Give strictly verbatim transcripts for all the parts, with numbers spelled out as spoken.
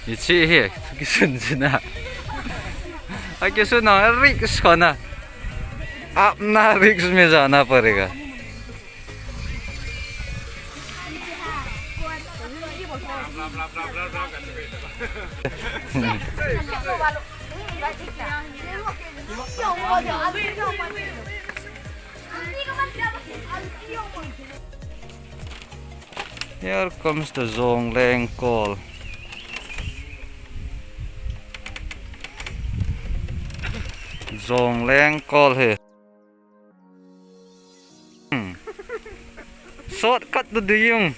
Hiche hi, kisun jin a. A kisun a, risk kona. Apna risk mein jana padega. Here comes the Jongleng Kol. Jongleng Kol hi. Hmm. Shortcut to Diyung.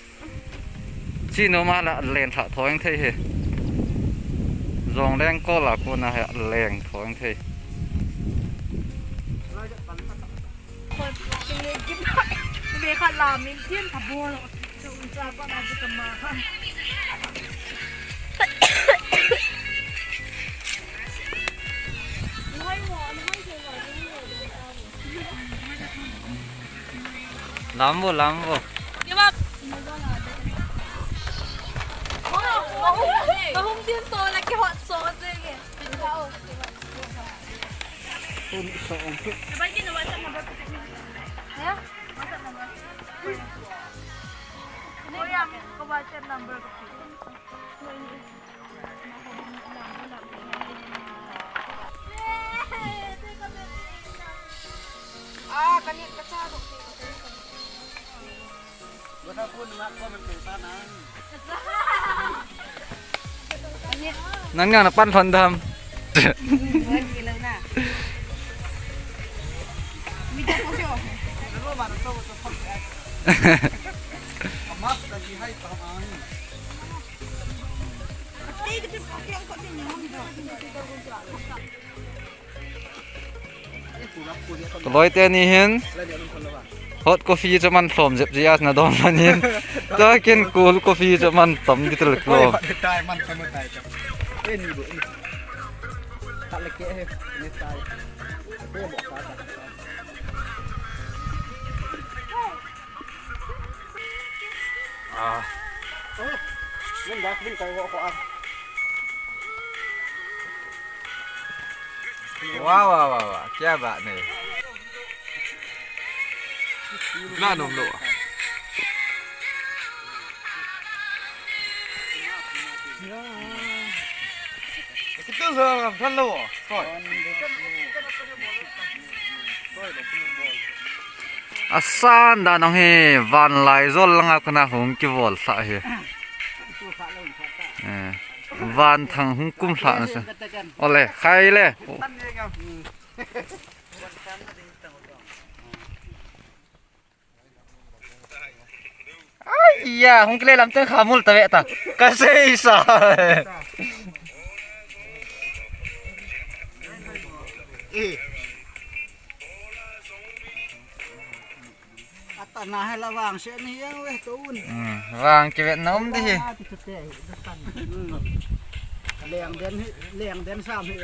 Chi nom a la leng lha thoi thei hi. Jongleng Kol a kona hi leng thoi thei. Lambo, lambo. Give up. Mahung din so, lagi hot so, sige. Tun so. Diba yun, WhatsApp number ko? Ha? WhatsApp number. Kuya, may ka WhatsApp number ko. Ah, kanit ka sa. Nang nang na pan thon dam. Kaloi teni hin hot coffee chu aman lhom jep jia na dom manin. Takin cold coffee chu aman tam di tel klo. Ah. Wah, wah, wah, wah. Kya baat hai. Na nom lo. Kitu lo, kan lo. Koi. Asan da nong hi, van lai jol langa kona hung kivol sa hi. Eh, van thang hung kum sa na sa. Ole, khai le. Ai ya, hung kile lam teng kha mul ta ve ta. Ka sei sa. Ata na hela vang se ni yang ve to un. Hmm, vang kivet na um di hi. Leng den hi, leng den sam hi.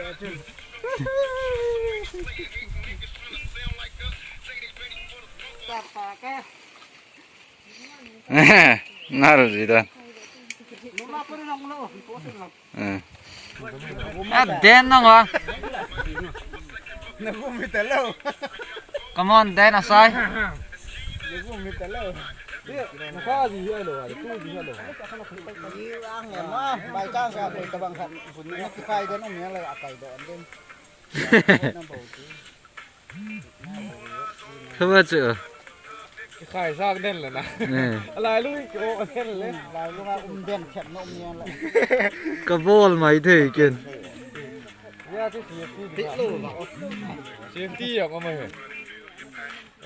Nal ji da. Eh. A den nong wa. Come on, den asai. Kha ba chu. Khai sak den le na. Eh. Lai lu ki o den le. Lai lu nga um den khet no um yen le. Ka bol mai thei ken. Ya ti safety di. Safety ya ko mai.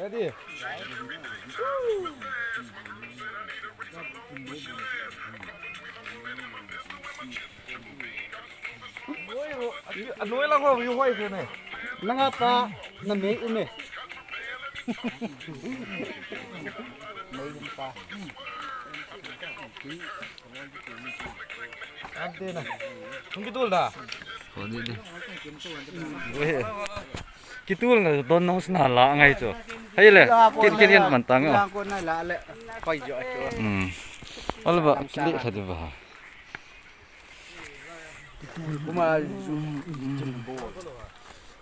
Ready. Anoi la ko yu hoi ke ne. Nanga pa na mei ume. Mei um pa. Ante na. Hung kitul da. Ko di di. Kitul na don nong sna la ngai chu. Hei le. Kin kin kin man tang. Lang ko na la le. Koi jo chu. Hmm. Ol ba kili kha di ba.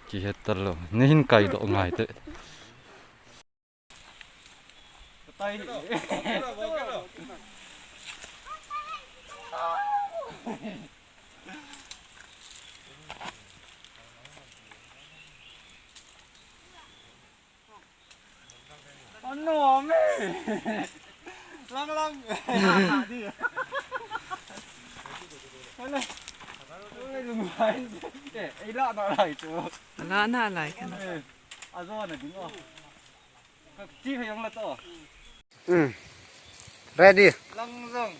Kihet talou. Nei hin kaidoh ngai te. Anom e. Lang lang. Ala. Oi, lunghai. Eh, ei la na lai chu. La na lai kan. Eh, ajo na ding o. Ka chi phei jong la to. Hmm. Ready. Lang jong.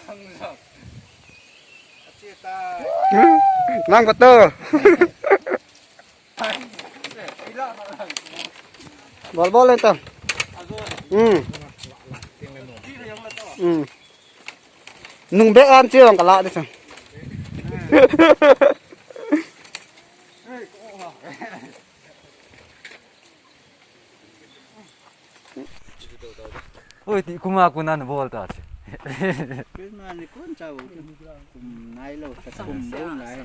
Lang jong. Achi ta. Nang ko to. Bol bol le to. Hmm. Hmm. Nung bek an chi jong kala de chang. Oi, ti kuma kuna na bol ta che. Kuma ni kun chau. Kum nai lo, ta kum lo nai.